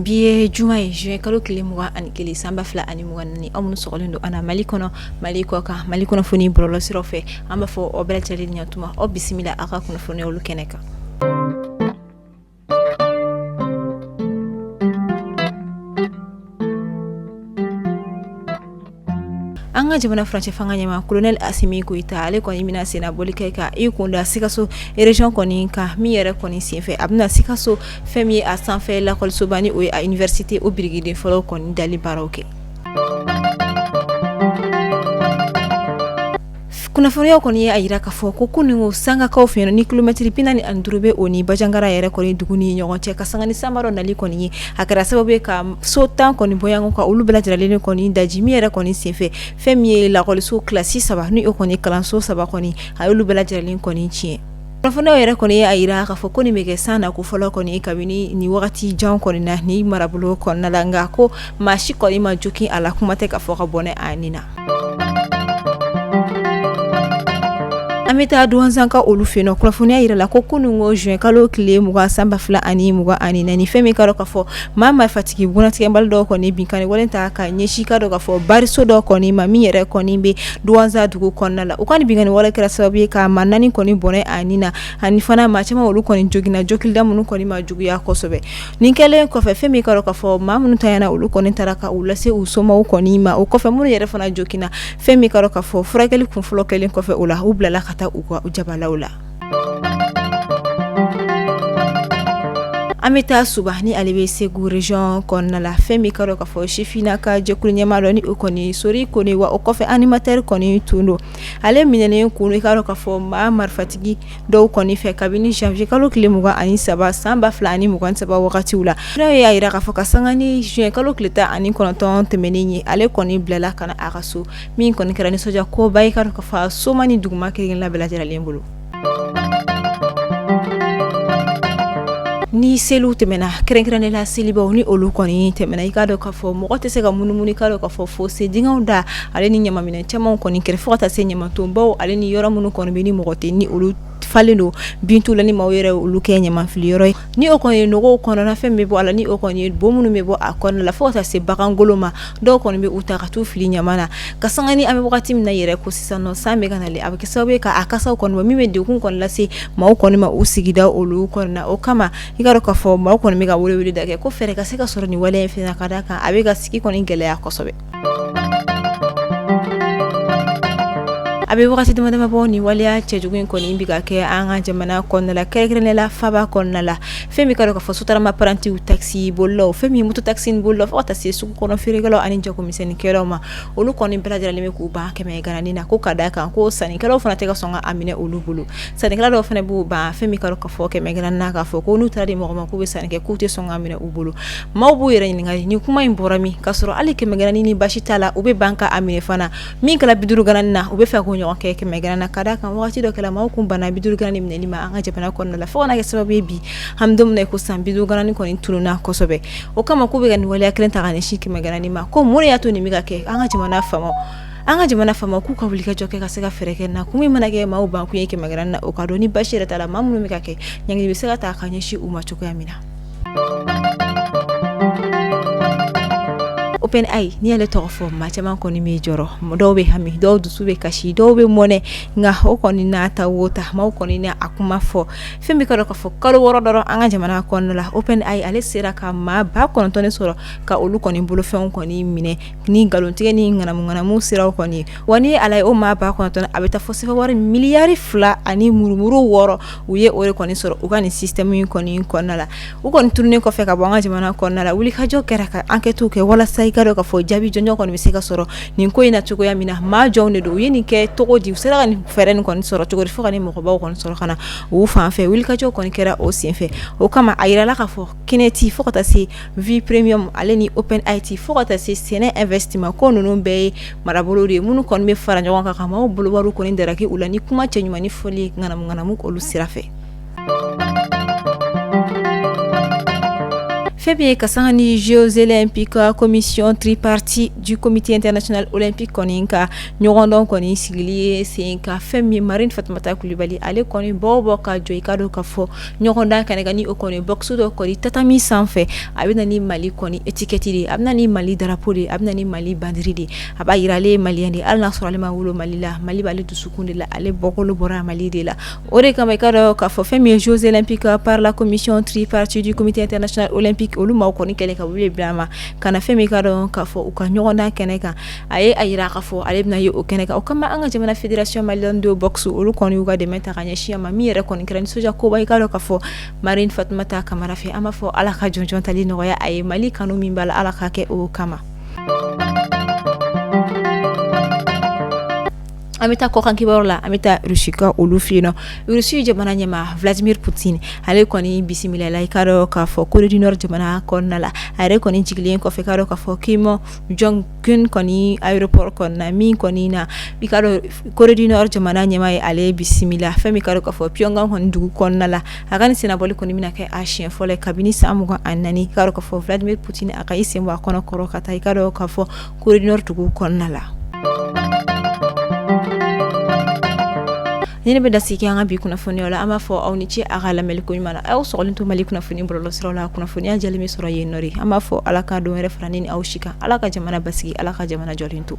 Bi ye juma ye, juin kalo tile 21 san 2024. Aw minnu sɔgɔlen don an na Mali kɔnɔ, Mali kɔ kan, Mali kunnafoni bɔlɔlɔ siraw fɛ, an b'a fɔ aw bɛɛ lajɛlen ɲatuma, aw bisimila aw ka kunnafoniyaw olu kɛnɛ kan. An ka jamana furancɛ fanga ɲɛmaa Colonel Asimi Goyita, ale kɔni bɛna senna boli kɛ ka i kunda Sikaso région kɔni kan, min yɛrɛ kɔni senfɛ a bɛna Sikaso fɛn min ye a sanfɛ lakɔlisoba ni o ye a université o birikiden fɔlɔ kɔni dali baaraw kɛ. Kunnafoniyaw kɔni ye a jira k'a fɔ ko kununko Sangakaw fɛ yen ni kilomɛtiri 45 bɛ o ni Bajangara yɛrɛ kɔni dugu ni ɲɔgɔn cɛ, ka sanga ni sanba dɔ nali kɔni ye, a kɛra sababu ye ka so 10 kɔni bɔɲɔgɔn ka olu bɛɛ lajɛlen kɔni daji. Min yɛrɛ kɔni senfɛ, fɛn min ye lakɔliso kilasi 3 ni o kɔni kalanso 3 kɔni, a y'olu bɛɛ lajɛlen kɔni tiɲɛ. Kunnafoniyaw yɛrɛ kɔni ye a jira k'a fɔ ko nin bɛ kɛ san nako fɔlɔ kɔni kabini nin wagati jan kɔni na ni marabolo kɔnɔna la, nka ko maa si kɔni ma jogin a la, kuma tɛ ka fɔ ka bɔnɛ a ni na. An bɛ taa Duwanzanka olu fɛ yen, kunnafoniya jira la ko kununko juin kalo tile 20 san 2024, fɛn min ka dɔn k'a fɔ maa marifatigi bunatigɛbali dɔw kɔni binkanni wale ta ka ɲɛsin ka dɔn k'a fɔ bariso dɔ kɔni ma, min yɛrɛ kɔni bɛ Duwanza dugu kɔnɔna la. U ka nin binkanni wale kɛra sababu ye ka maa 4 kɔni bɔnɛ a ni na, ani fana maa caman olu kɔni joginna, jogilida minnu kɔni ma juguya kosɛbɛ. Nin kɛlen kɔfɛ, fɛn min ka dɔn k'a fɔ maa minnu tanyana, olu kɔni taara ka u lase u somaw kɔni ma. O kɔfɛ, minnu yɛrɛ fana joginna, fɛn min ka dɔn k'a fɔ furakɛli kunfɔlɔ kɛlen kɔfɛ o la, u bilala ka taa u ka jabalaw la. An bɛ taa Suba ni ale bɛ Segu région kɔnɔna la. Fɛn min ka dɔn k'a fɔ sifinnaka jɛkulu ɲɛmaa dɔ ni o kɔni Sori Kone, wa o kɔfɛ animateur kɔni tun don, ale minɛnen kun i ka dɔn k'a fɔ maa marifatigi dɔw kɔni fɛ kabini janvier kalo tile 23 san 2023 wagatiw la. N'o y'a jira k'a fɔ ka sanga ni juin kalo tile 19 tɛmɛnen ye, ale kɔni bilala ka na a ka so, min kɔni kɛra nisɔndiya koba ye ka dɔn k'a fɔ a soma ni duguma kelen bɛɛ lajɛlen bolo. Ni seliw tɛmɛna, kɛrɛnkɛrɛnnen la selibaw ni olu kɔni tɛmɛna, i k'a dɔn k'a fɔ mɔgɔ tɛ se ka munumunu i k'a dɔn k'a fɔ fo se dingɛw da ale ni ɲamaminɛn caman kɔni kɛrɛ, fo ka taa se ɲamatonbaw ale ni yɔrɔ minnu kɔni bɛ ni mɔgɔ tɛ, ni olu falen don bintu la, ni maaw yɛrɛ olu kɛ ɲama filiyɔrɔ ye, ni o kɔni ye nɔgɔw kɔnɔna fɛn bɛ bɔ a la, ni o kɔni ye bo minnu bɛ bɔ a kɔnɔna la, fo ka taa se bagangolo ma, dɔw kɔni bɛ u ta ka t'u fili ɲama na. Ka sanga ni an bɛ wagati min na yɛrɛ ko sisan nɔ, san bɛ ka nalen, a bɛ kɛ sababu ye k'a kasaw kɔni bɔ, min bɛ degun kɔni lase maaw kɔni ma u sigida olu kɔni na. O kama, i k'a dɔn k'a fɔ maaw kɔni bɛ ka welewele da kɛ ko fɛɛrɛ ka se ka sɔrɔ nin waleya in fana ka d'a kan a bɛ ka sigi kɔni gɛlɛya kosɛbɛ. A bɛ wagati dama dama bɔ, nin waleya cɛjugu in kɔni bɛ ka kɛ an ka jamana kɔnɔna la, kɛrɛnkɛrɛnnen la faba kɔnɔna la. Fɛn min ka dɔn k'a fɔ sotarama parantiw, taxi bolilaw, fɛn min moto taxi bolilaw, fo ka taa se sugu kɔnɔ feerekɛlaw ani jagomisɛnninkɛlaw ma, olu kɔni bɛɛ lajɛlen bɛ k'u ban kɛmɛ gananin na, ko ka d'a kan ko sannikɛlaw fana tɛ ka sɔn ka a minɛ olu bolo. Sannikɛla dɔw fana b'u ban fɛn min ka dɔn k'a fɔ kɛmɛ gananin na, k'a fɔ ko n'u taara di mɔgɔ ma k'u bɛ sanni kɛ, k'u tɛ sɔn ka minɛ u bolo. Maaw b'u yɛrɛ ɲininka nin kuma in bɔra min, k'a sɔrɔ hali kɛmɛ gananin ni basi t'a la, u bɛ ban ka a minɛ fana. Min kɛra 50 gananin na, u bɛ fɛ k'o ɲɔgɔn kɛ kɛmɛ gananin na, ka d'a kan wagati dɔ kɛra maaw kun banna 50 gananin minɛli ma an ka jamana kɔnɔna la, fo ka na kɛ sababu ye bi an bɛ don min na i ko sisan 50 gananin kɔni tununna kosɛbɛ. O kama k'u bɛ ka nin waleya kelen ta ka ɲɛsin kɛmɛ gananin ma, ko mun de y'a to nin bɛ ka kɛ an ka jamana faamaw? An ka jamana faamaw k'u ka wuli ka jɔ kɛ ka se ka fɛɛrɛ kɛ na kun min mana kɛ maaw ban kun ye kɛmɛ gananin na, o ka dɔn ni basi yɛrɛ t'a la, maa minnu bɛ ka kɛ, ɲangili bɛ se ka ta ka ɲɛsin u ma cogoya min na. OpenAI, n'i y'ale tɔgɔ fɔ, maa caman kɔni bɛ jɔrɔ, dɔw bɛ hami, dɔw dusu bɛ kasi, dɔw bɛ mɔnɛ. Nka o kɔni n'a ta wo ta, maaw kɔni n'a a kuma fɔ. Fɛn min ka dɔn k'a fɔ kalo 6 dɔrɔn an ka jamana kɔnɔna la, OpenAI ale sera ka maa 9000 de sɔrɔ ka olu kɔni bolofɛnw kɔni minɛ ni nkalontigɛ ni ŋanamuŋanamu siraw kɔni ye. Wa ni ala ye o maa 9000, a bɛ taa fo sefa wari miliyari 2 ani murumuru 6, u ye o de kɔni sɔrɔ u ka nin système in kɔni kɔnɔna la. U kɔni tununnen kɔfɛ ka bɔ an ka jamana kɔnɔna la, wulikajɔ kɛra ka enquête kɛ walasa i ka dɔn k'a fɔ jaabi jɔnjɔn kɔni bɛ se ka sɔrɔ nin ko in na cogoya min na. Maa jɔnw de don, u ye nin kɛ cogo di, u sera ka nin fɛɛrɛ nin kɔni sɔrɔ cogo di, fo ka nin mɔgɔbaw kɔni sɔrɔ ka na u fan fɛ. Wulikajɔ kɔni kɛra o senfɛ. O kama a yirala k'a fɔ Kɛnɛti, fo ka taa se V Premium ale ni OpenIT, fo ka taa se Sɛnɛ Investissement, ko ninnu bɛɛ ye marabolo de ye minnu kɔni bɛ fara ɲɔgɔn kan ka maaw bolo wariw kɔni daraki u la ni kuma cɛɲuman ni fɔli ŋanamuŋanamu olu sira fɛ. Fɛn min ye ka sanga ni Jeux olympiques commission tripartite du comité international olympique kɔni ka ɲɔgɔndɔn kɔni sigili ye sen kan, fɛn min Marine Fatumata Kulibali, ale kɔni bɔ bɔ ka jɔ, i ka dɔn ka fɔ ɲɔgɔndan kɛnɛ kan, ni o kɔni boxe dɔ kɔni tatami sanfɛ, a bɛ na ni Mali kɔni étiquette de ye, a bɛ na ni Mali drapeau de ye, a bɛ na ni Mali bandiri de ye. A b'a jira ale ye malien de ye, hali n'a sɔrɔ ale ma wolo Mali la, Mali b'ale dusukun de la, ale bɔkolo bɔra Mali de la. O de kama, i ka dɔn k'a fɔ fɛn min ye Jeux olympiques par la commission tripartite du comité international olympique, olu maaw kɔni kɛlen ka wele bila a ma ka na fɛn min, ka dɔn k'a fɔ u ka ɲɔgɔndan kɛnɛ kan, a ye a jira k'a fɔ ale bɛna ye o kɛnɛ kan. O kama, an ka jamana fédération malienne de boxe, olu kɔni y'u ka dɛmɛ ta ka ɲɛsin a ma, min yɛrɛ kɔni kɛra nisɔndiya koba, i ka dɔn k'a fɔ Marine Fatumata Kamara fɛ. An b'a fɔ Ala ka jɔnjɔn tali nɔgɔya a ye. Mali kanu min b'a la, Ala ka kɛ o kama. An bɛ taa kɔkan kibaru la. An bɛ taa Russie ka olu fɛ yen nɔ. Russie jamana ɲɛmaa Vladimir Poutine, ale kɔni bisimilala, i ka dɔn k'a fɔ Corée du Nord jamana kɔnɔna la. A yɛrɛ kɔni jigilen kɔfɛ, ka dɔn k'a fɔ Kim Jong Un kɔni aéroport kɔnɔna min kɔni na, i ka dɔn Corée du Nord jamana ɲɛmaa ye ale bisimila fɛn min, ka dɔn k'a fɔ Pyongyang kɔni dugu kɔnɔna la. A ka nin sennabɔli kɔni bɛna kɛ a siɲɛ fɔlɔ ye kabini san 24, i ka dɔn k'a fɔ Vladimir Poutine a ka i sen bɔ a kɔnɔ kɔrɔ ka taa, i ka dɔn k'a fɔ Corée du Nord dugu kɔnɔna la. Ni ne bɛ da sigi an ka bi kunnafoniya la, an b'a fɔ aw ni ce a ka lamɛnli ko ɲuman na. Aw sɔgɔlen to Mali kunnafoni bɔlɔlɔsiraw la, kunnafoniya jɛlen bɛ sɔrɔ yen nɔ de. An b'a fɔ Ala ka don wɛrɛ fara ne ni aw si kan. Ala ka jamana basigi, Ala ka jamana jɔlen to.